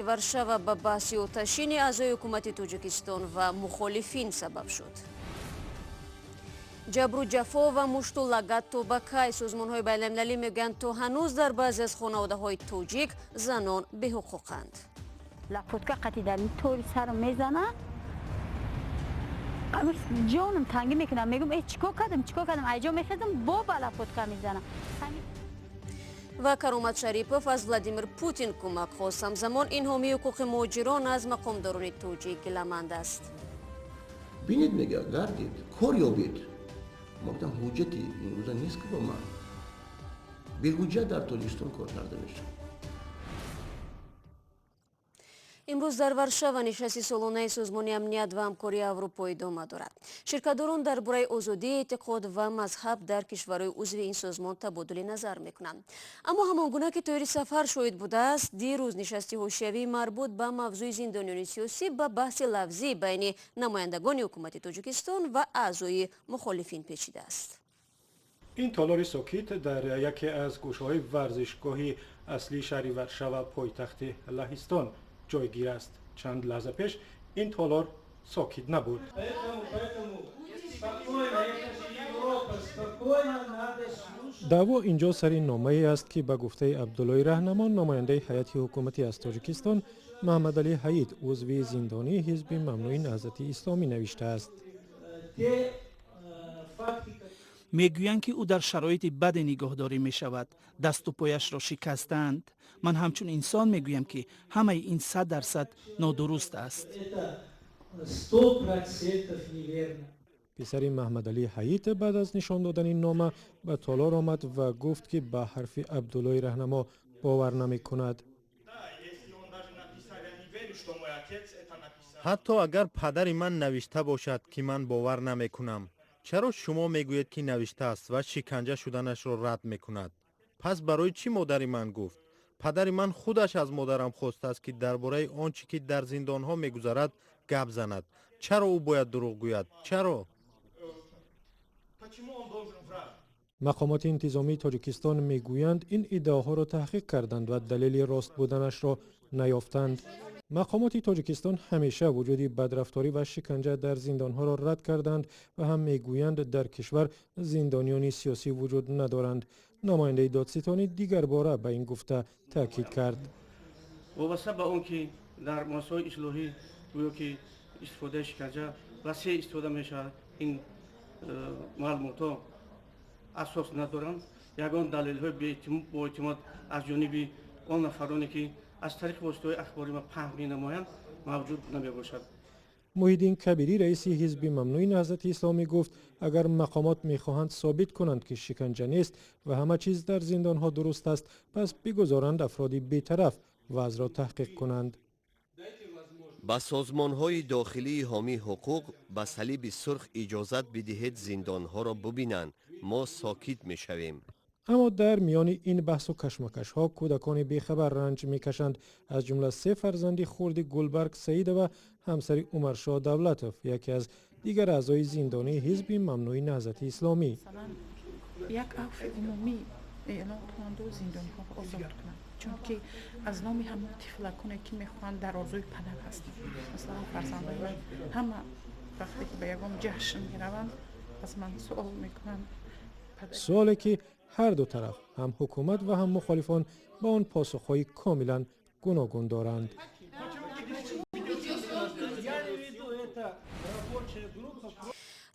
Варшава ба баҳси оташини аъзои ҳукумати Тоҷикистон ва мухолифин сабаб шуд. Ҷабру ҷафо ва мушту лагат то ба кай? Созмонҳои байналмилалӣ мегӯянд, то ҳанӯз дар баъзе аз хонаводаҳои тоҷик занон беҳуқуқанд. Лопатка қати дар тори сарам мезана, ҷонам тангӣ мекунам, мегӯм: «Э, чикор кардам, чикор кардам?» Айҷо мехезам, бо ба лопатка мезанам. Ва Каромат Шарипов аз Владимир Путин кӯмак хост. Ҳамзамон ин ҳомии ҳуқуқи муҳоҷирон аз мақомдорони тоҷик гиламанд аст. Бинед, мега, гардед, кор ёбед. Ма гуфтам, ҳуҷҷати имрӯза нест, ки ба ман беҳуҷҷат дар Тоҷикистон кор карда мешавад. Имрӯз дар Варшава нишасти солонаи Созмони амният ва ҳамкории Аврупо идома дорад. Ширкатдорон дар бораи озодии эътиқод ва мазҳаб дар кишварҳои узви ин созмон табодули назар мекунанд. Аммо ҳамон гуна ки Тоҳири Сафар шоҳид будааст, дирӯз нишасти ҳошиявии марбут ба мавзӯи зиндониёни сиёсӣ ба баҳси лафзӣ байни намояндагони ҳукумати Тоҷикистон ва аъзои мухолифин печидааст. Ин толори сокит дар яке аз гӯшаҳои варзишгоҳи аслии шаҳри Варшава, пойтахти Лаҳистон, ҷойгир аст. Чанд лаҳза пеш ин толор сокит набуд. Даъво инҷо сари номае аст, ки ба гуфтаи Абдуллои Раҳнамо, намояндаи ҳайати ҳукуматӣ аз Тоҷикистон, Маҳаммадалӣ Ҳаид, узви зиндонии ҳизби мамнӯи Наҳзати Исломӣ, навиштааст. Мегӯянд, ки ӯ дар шароити баде нигоҳдорӣ мешавад, дасту пояшро шикастаанд. Ман ҳамчун инсон мегӯям, ки ҳамаи ин 100% нодуруст аст. Писари Маҳмадалӣ Ҳаит баъд аз нишон додани нома ба толор омад ва гуфт, ки ба ҳарфи Абдуллои Раҳнамо бовар намекунад. Ҳатто агар падари ман навишта бошад, ки ман бовар намекунам, чаро шумо мегӯед, ки навиштааст ва шиканҷа шуданашро рад мекунад? Пас барои чӣ модари ман гуфт? Падари ман худаш аз модарам хостааст, ки дар бораи он чӣ ки дар зиндонҳо мегузарад, гап занад. Чаро ӯ бояд дурӯғ гӯяд? Чаро? Мақомоти интизомии Тоҷикистон мегӯянд, ин иддаоҳоро таҳқиқ карданд ва далели рост буданашро наёфтанд. Мақомоти Тоҷикистон ҳамеша вуҷуди бадрафторӣ ва шиканҷа дар зиндонҳоро рад карданд ва ҳам мегӯянд, дар кишвар зиндониёни сиёсӣ вуҷуд надоранд. Намояндаи додситонӣ дигарбора ба ин гуфта таъкид кард. Вобаста ба он ки дар муассисаҳои ислоҳӣ гӯё ки истифодаи шиканҷа васеъ истифода мешавад, ин маълумотҳо асос надоранд. Ягон далелҳои боэътимод аз ҷониби он нафароне, ки аз тариқи воситаҳои ахбори ма паҳн менамоянд, мавҷуд намебошад. Муҳиддин Кабирӣ, раиси ҳизби мамнӯи Наҳзати Исломӣ, гуфт, агар мақомот мехоҳанд собит кунанд, ки шиканҷа нест ва ҳама чиз дар зиндонҳо дуруст аст, пас бигузоранд афроди бетараф вазъро таҳқиқ кунанд. Ба созмонҳои дохилии ҳомии ҳуқуқ, ба Салиби Сурх иҷозат бидиҳед, зиндонҳоро бубинанд. Мо сокит мешавем. Аммо дар миёни ин баҳсу кашмакашҳо кӯдакони бехабар ранҷ мекашанд, аз ҷумла се фарзанди хурди Гулбарг Саидова, ҳамсари Умаршоҳ Давлатов, яке аз дигар аъзои зиндонии ҳизби мамнӯи Наҳзати Исломӣ. Як афви умумӣ эълон кунанду зиндониҳоро озод кунанд, чунки аз номи ҳамон тифлаконе, ки мехоҳанд, дар орзуи падар ҳастанд. Масалан, фарзандои ман ҳама вақте ки ба ягон ҷашн мераванд, аз ман суол мекунанд. Суоле, ки ҳар ду тараф, ҳам ҳукумат ва ҳам мухолифон, ба он посухҳои комилан гуногун доранд.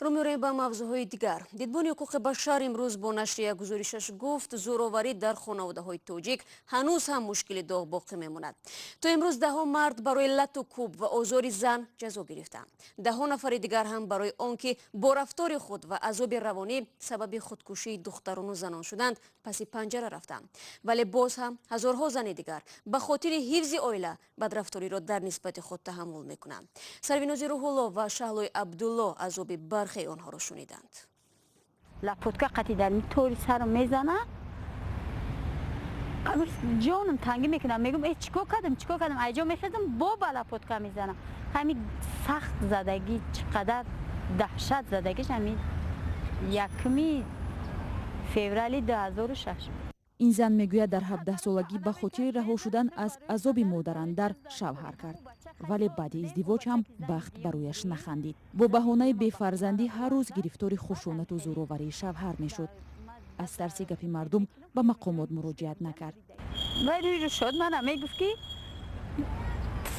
Рӯ меорем ба мавзӯъҳои дигар. Дидбони ҳуқуқи башар имрӯз бо нашри як гузоришаш гуфт, зӯроварӣ дар хонаводаҳои тоҷик ҳанӯз ҳам мушкили доғ боқӣ мемонад. То имрӯз даҳҳо мард барои лату кӯб ва озори зан ҷазо гирифтанд. Даҳҳо нафари дигар ҳам барои он ки бо рафтори худ ва азоби равонӣ сабаби худкушии духтарону занон шуданд, паси панҷара рафтанд. Вале боз ҳам ҳазорҳо зани дигар ба хотири ҳифзи оила бадрафториро дар нисбати худ таҳаммул мекунанд. Сарвинози Рӯҳулло ва Шаҳлои Абдулло азоби бархе онҳоро шуниданд. Лопатка қати дар тори сарам мезана, ҷонам тангӣ мекунам, мегӯм: «Э, чикор кардам, чикор кардам?» Айҷо мехезам, бо ба лопатка мезанам. Ҳамин сахт задагӣ, чӣ қадар даҳшат задагиш, ҳамин 1 феврали 2006. Ин зан мегӯяд, дар 17-солагӣ ба хотири раҳо шудан аз азоби модарандар шавҳар кард, вале баъди издивоҷ ҳам бахт ба рӯяш нахандид. Бо баҳонаи бефарзандӣ ҳар рӯз гирифтори хушунату зӯроварии шавҳар мешуд. Аз тарси гапи мардум ба мақомот муроҷиат накард. Вай рӯи шод мана мегуфт, ки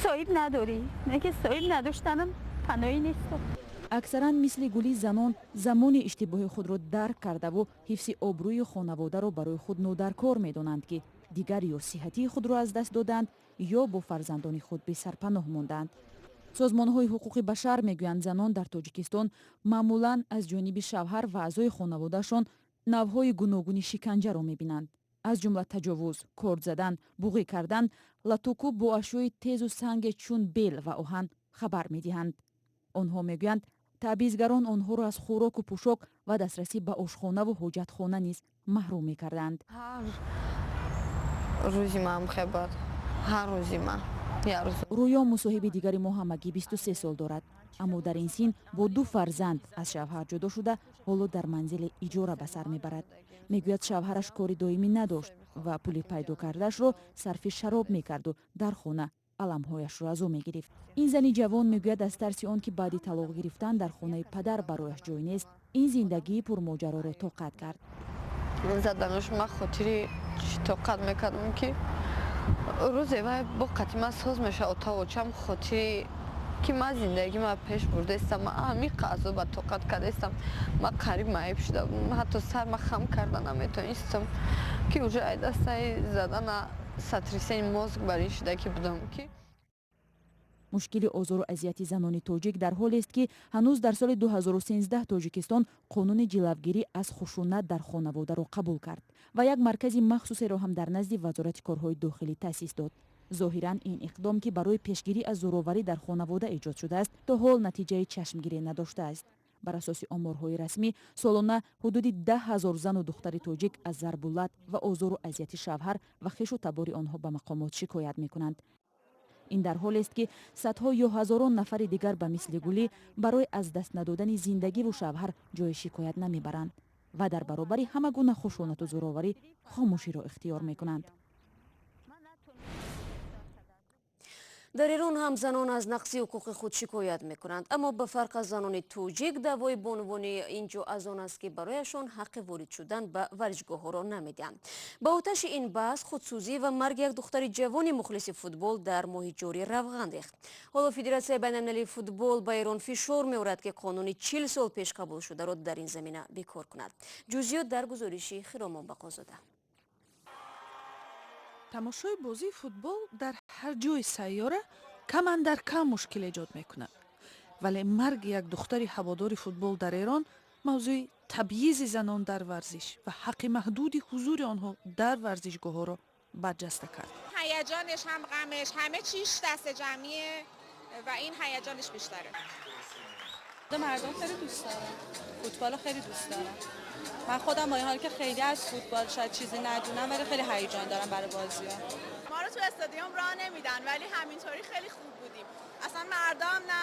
соҳиб надорӣ, ки соҳиб надоштанам паноҳӣ нест. Аксаран мисли Гули занон замони иштибоҳи худро дарк кардаву ҳифзи обрӯи хонаводаро барои худ нодаркор медонанд, ки дигар ё сиҳатии худро аз даст доданд, ё бо фарзандони худ бесарпаноҳ монданд. Созмонҳои ҳуқуқи башар мегӯянд, занон дар Тоҷикистон маъмулан аз ҷониби шавҳар ва аъзои хонаводаашон навъҳои гуногуни шиканҷаро мебинанд, аз ҷумла таҷовуз, корд задан, буғӣ кардан, латукӯб бо ашёи тезу санге чун бел ва оҳан хабар медиҳанд. Онҳо мегӯянд, таъбизгарон онҳоро аз хӯроку пӯшок ва дастрасӣ ба ошхонаву ҳоҷатхона низ маҳрум мекарданд. Ҳар рӯзи ман хебад, ҳар рӯзи ман. Рӯё, мусоҳиби дигари мо, ҳамагӣ 23 сол дорад, аммо дар ин син бо ду фарзанд аз шавҳар ҷудо шуда, ҳоло дар манзили иҷора ба сар мебарад. Мегӯяд, шавҳараш кори доимӣ надошт ва пули пайдо кардаашро сарфи шароб мекарду дар хона аламҳояшро аз ӯ мегирифт. Ин зани ҷавон мегӯяд, аз тарси он ки баъди талоқ гирифтан дар хонаи падар барояш ҷой нест, ин зиндагии пурмоҷароро тоқат кард. Заданош ман хотири чӣ тоқат мекардам, ки рӯзе вай бо қати ман соз мешавад, отавочам хотири ки ман зиндагӣ ма пеш бурдаистам. Ман ҳамиқа азоба тоқат кардаистам. Ман қариб маиб шуда будам, ҳатто сар ма хам карда наметонистам, ки уже ай дастаи задана сотрясение мозг бар ин шуда ки будам ки. Мушкили озору азияти занони тоҷик дар ҳолест, ки ҳанӯз дар соли 2013 Тоҷикистон қонуни ҷилавгирӣ аз хушунат дар хонаводаро қабул кард ва як маркази махсусеро ҳам дар назди Вазорати корҳои дохилӣ таъсис дод. Зоҳиран, ин иқдом, ки барои пешгирӣ аз зӯроварӣ дар хонавода эҷод шудааст, то ҳол натиҷаи чашмгирӣ надоштааст. Бар асоси оморҳои расмӣ, солона ҳудуди 10 000 зану духтари тоҷик аз зарбулат ва озору азияти шавҳар ва хешу табори онҳо ба мақомот шикоят мекунанд. Ин дар ҳолест, ки садҳо ё ҳазорон нафари дигар ба мисли Гулӣ барои аз даст надодани зиндагиву шавҳар ҷои шикоят намебаранд ва дар баробари ҳама гуна хушунату зӯроварӣ хомӯширо ихтиёр мекунанд. Дар Эрон ҳам занон аз нақси ҳуқуқи худ шикоят мекунанд, аммо ба фарқ аз занони тоҷик, даъвои бонувони ин ҷо аз он аст, ки барояшон ҳаққи ворид шудан ба варзишгоҳҳоро намедиҳанд. Ба оташи ин баҳс худсӯзӣ ва марги як духтари ҷавони мухлиси футбол дар моҳи ҷорӣ равған рехт. Ҳоло Федератсияи байналмилалии футбол ба Эрон фишор меорад, ки қонуни 40 сол пеш қабул шударо дар ин замина бекор кунад. Ҷузъиёт дар гузориши Хиромон Бақозода. Тамошои бозии футбол дар ҳар ҷои сайёра кам андар кам мушкил эҷод мекунад, вале марги як духтари ҳаводори футбол дар Эрон мавзӯи табъизи занон дар варзиш ва ҳаққи маҳдуди ҳузури онҳо дар варзишгоҳҳоро барҷаста кард. هیجانش هم غمش همه چیش دست جمعیه و این هیجانش بیشتره. مردم خیلی دوست دارن فوتبال، خیلی دوست دارن. من خودم با این حال که خیلی از فوتبال شاید چیزی ندونم، ولی خیلی هیجان دارم برای بازی ها. ما رو تو استادیوم راه نمیدن، ولی همینطوری خیلی خوب بودیم. اصلا مردم نه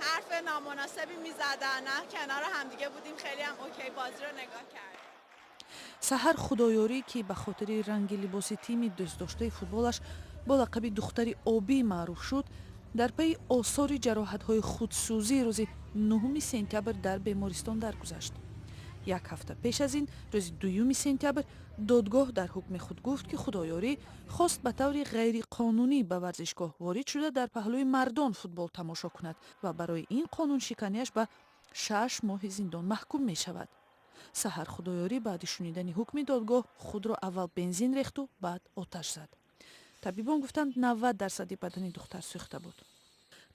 حرف نامناسبی میزدن، نه کنار همدیگه بودیم، خیلی هم okay بازی رو نگاه کردیم. Саҳар Худоёрӣ, ки ба хотири ранги либоси тими дӯстдоштаи футболаш бо лақаби духтари обӣ маъруф шуд, дар пайи осори ҷароҳатҳои худсӯзӣ рӯзи 9 сентябр дар бемористон даргузашт. Як ҳафта пеш аз ин, рӯзи 2 сентябр, додгоҳ дар ҳукми худ гуфт, ки Худоёрӣ хост ба таври ғайриқонунӣ ба варзишгоҳ ворид шуда, дар паҳлӯи мардон футбол тамошо кунад ва барои ин қонуншиканиаш ба 6 моҳи зиндон маҳкум мешавад. Саҳар Худоёрӣ баъди шунидани ҳукми додгоҳ худро аввал бензин рехту баъд оташ зад. Табибон гуфтанд, 90 дарсади бадани духтар сӯхта буд.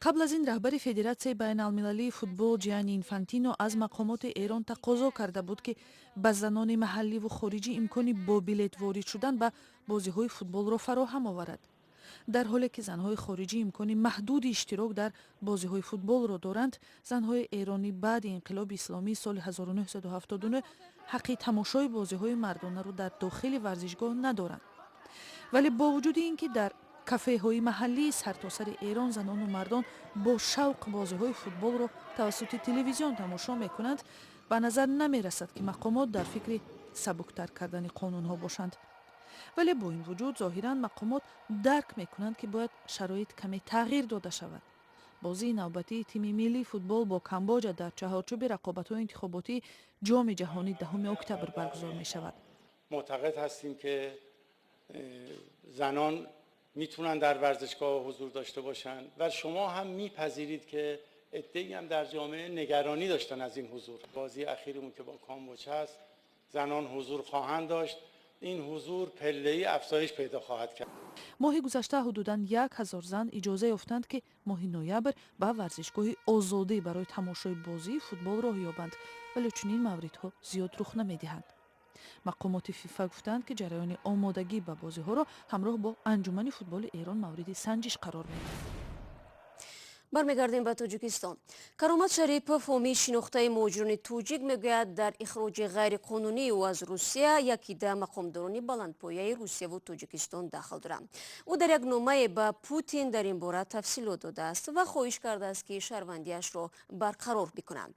Қабл аз ин раҳбари Федератсияи байналмилалии футбол Ҷиани Инфантино аз мақомоти Эрон тақозо карда буд, ки ба занони маҳалливу хориҷӣ имкони бо билет ворид шудан ба бозиҳои футболро фароҳам оварад. Дар ҳоле ки занҳои хориҷӣ имкони маҳдуди иштирок дар бозиҳои футболро доранд, занҳои эронӣ баъди инқилоби исломии соли 1979 ҳаққи тамошои бозиҳои мардонаро дар дохили варзишгоҳ надоранд. Вале бо вуҷуди ин ки дар кафеҳои маҳаллии сартосари Эрон занону мардон бо шавқ бозиҳои футболро тавассути телевизион тамошо мекунанд, ба назар намерасад, ки мақомот дар фикри сабуктар кардани қонунҳо бошанд. Вале бо ин вуҷуд зоҳиран мақомот дарк мекунанд, ки бояд шароит каме тағйир дода шавад. Бозии навбатии тими миллии футбол бо Камбоҷа дар чаҳорчӯби рақобатҳои интихоботии Ҷоми ҷаҳонӣ 10 октябр баргузор мешавад. Муътақид ҳастем, ки занон میتونن در ورزشگاه حضور داشته باشن و شما هم میپذیرید که عده‌ای هم در جامعه نگرانی داشتن از این حضور. بازی اخیرمون که با کامبوج هست، زنان حضور خواهند داشت. این حضور پله‌ای افزایش پیدا خواهد کرد. Моҳи гузашта ҳудудан 1000 зан иҷоза ёфтанд, ки моҳи ноябр ба варзишгоҳи Озодӣ барои тамошои бозии футбол роҳ ёбанд, вале чунин мавридҳо зиёд рух намедиҳанд. Мақомоти ФИФА гуфтанд, ки ҷараёни омодагӣ ба бозиҳоро ҳамроҳ бо Анҷумани футболи Эрон мавриди санҷиш қарор медиҳанд. Бармегардем ба Тоҷикистон. Каромат Шарипов, ҳомии шинохтаи муҳоҷирони тоҷик, мегӯяд, дар ихроҷи ғайриқонунии ӯ аз Русия якида мақомдорони баландпояи Русияву Тоҷикистон дахл доранд. Ӯ дар як номае ба Путин дар ин бора тафсилот додааст ва хоҳиш кардааст, ки шаҳрвандиашро барқарор бикунанд.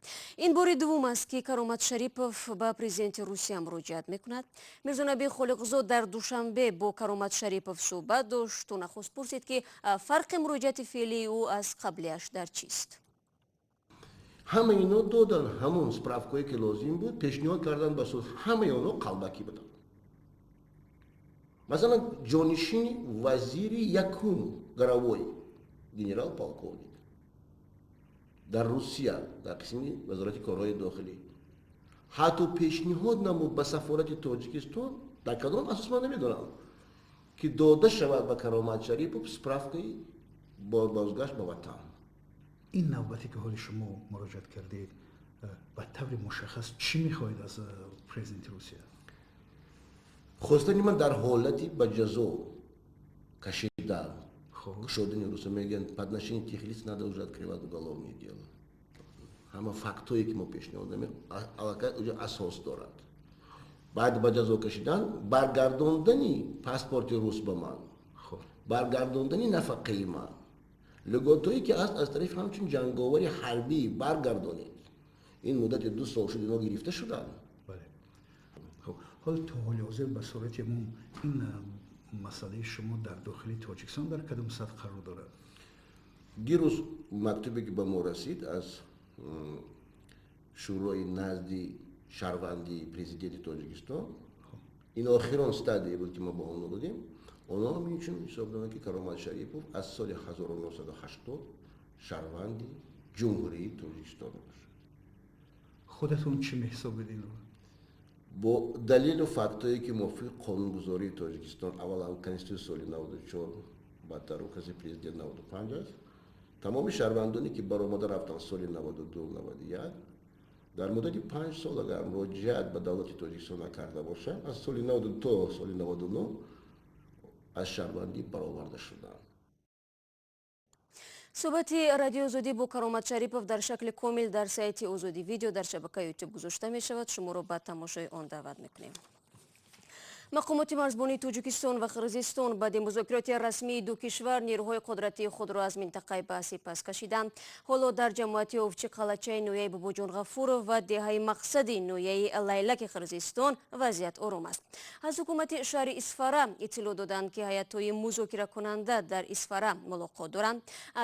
Ин бори дуввум аст, ки Каромат Шарипов ба президенти Русия муроҷиат мекунад. Мирзонаби Холиқзод дар Душанбе бо Каромат Шарипов суҳбат дошт. Ӯ нахуст пурсид, ки фарқи муроҷиати феълии ӯ аз қаблиаш дар чист. Ҳамаи ино додан ҳамон справкое, ки лозим буд, пешниҳод кардан ба суд, ҳамаи онҳо қалбакӣ буданд. Масалан, ҷонишини вазири якум Горовой, генерал полковник дар Русия, дар қисми вазорати корҳои дохилӣ, ҳатто пешниҳод намуд ба сафорати Тоҷикистон, дар кадом асос ман намедонам, ки дода шавад ба Каромат Шарипов справкаи бозгашт ба ватан. Ин навбате, ки ҳоли шумо муроҷиат кардед, ба таври мушаххас чӣ мехоҳед аз президенти Русия? Хостани ман дар ҳолати ба ҷазо кашидан кушодани руса, мегӯянд, по отношению тех лиц надо уже открывать уголовное дело. Ҳама фактҳое, ки мо пешниҳод намем, аллакай уже асос дорад. Баъд ба ҷазо кашидан, баргардондани паспорти рус ба ман, баргардондани нафақаи ман, льготое, ки аст, аз тарафи ҳамчун ҷанговари ҳарбӣ баргардонед. Ин муддати 2 сол шуд, ино гирифта шуданд. Ҳол то ҳоли ҳозир ба сурати умум ин масъалаи шумо дар дохили Тоҷикистон дар кадом сатҳ қарор дорад? Дирӯз мактубе, ки ба мо расид аз шӯрои назди шаҳрвандии президенти Тоҷикистон, ин охирон стадие буд, ки мо ба онҳо додем. Онҳо инчун ҳисоб доранд, ки Каромат Шарипов аз соли 1980 шаҳрванди Ҷумҳурии Тоҷикистон бошад. Худатон чӣ меҳисобед инро? Бо далелу фактҳое, ки мувофиқи қонунгузории Тоҷикистон, аввалан конститутсияи соли 94, баъдтар укази президент 95 аст, тамоми шаҳрвандоне, ки баромада рафтанд соли 92, 91, дар муддати 5 сол агар муроҷиат ба давлати Тоҷикистон накарда бошанд, аз соли 92 то соли 99, аз шаҳрвандӣ бароварда шуданд. Суҳбати Радиои Озодӣ бо Каромат Шарипов дар шакли комил дар сайти Озодӣ Видео дар шабакаи Ютуб гузошта мешавад. Шуморо ба тамошои он даъват мекунем. Мақомоти марзбонии Тоҷикистон ва Қирғизистон баъди музокироти расмии ду кишвар нерӯҳои қудратии худро аз минтақаи баҳсӣ пас кашиданд. Ҳоло дар ҷамоати Овчи Қалачаи ноҳияи Бобоҷон Ғафуров ва деҳаи Мақсади ноҳияи Лайлаки Қирғизистон вазъият ором аст. Аз ҳукумати шаҳри Исфара иттилоъ доданд, ки ҳайатҳои музокиракунанда дар Исфара мулоқот доранд.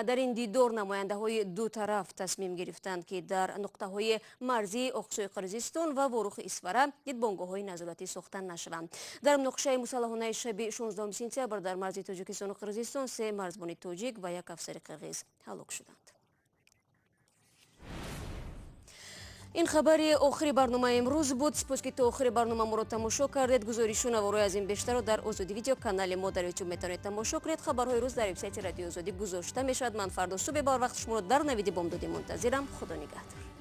Дар ин дидор намояндаҳои ду тараф тасмим гирифтанд, ки дар нуқтаҳои марзии Оқсӯи Қирғизистон ва Ворухи Исфара дидбонгоҳҳои назоратӣ сохта нашаванд. Дар муноқишаи мусаллаҳонаи шаби 16 сентябр дар марзи Тоҷикистону Қирғизистон се марзбони тоҷик ва як афсари қирғиз ҳалок шуданд. Ин хабари охири барномаи имрӯз буд. Сипос, ки то охири барнома моро тамошо кардед. Гузоришу наворои аз ин бештарро дар Озодӣ Видео, канали мо дар Ютуб, метавонед тамошо кунед. Хабарҳои рӯз дар вебсайти Радиои Озодӣ гузошта мешавад. Ман фардо субҳи барвақт шуморо дар Навиди бомдодӣ мунтазирам. Худо нигаҳдор.